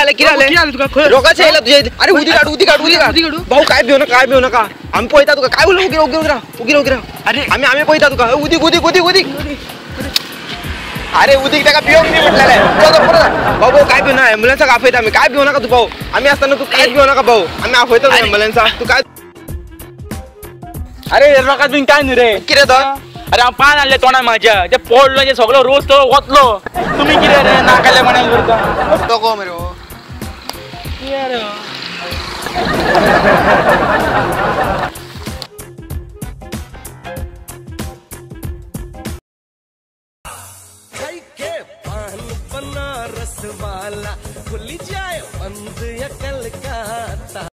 आले कितें आले तुका रोगाचे येयला तुजे. अरे उदी काड उदी काड उदी काड भाऊ काय भिवू नका काय भिवू नका आमी पळयता तुका काय उलय उगी उगी राव उगी उगी राव. अरे आमी आमी पळयता तुका उदीक उदीक उदीक उदीक. अरे उदीक ताका पिवंक न्ही म्हटलेलें. चल परत भाऊ भाऊ काय भिवू ना एम्बुलन्साक आपयता आमी काय भिवू नाका तूं भाऊ आमी आसतना तूं कांयच भिवू नाका भाऊ आमी आपयता एम्बुलन्साक तूं काय. अरे रोगात बीन काय न्ही रे कितें तो. अरे हांव पान हाडलें तोंडाक म्हाज्या ते पडलो ते सगळो रोस तो वतलो तुमी कितें रे नाकाले म्हणाय करता तो कोण मरे हो कितें रे. बनारस वाला खुल जाए बंद अकल का।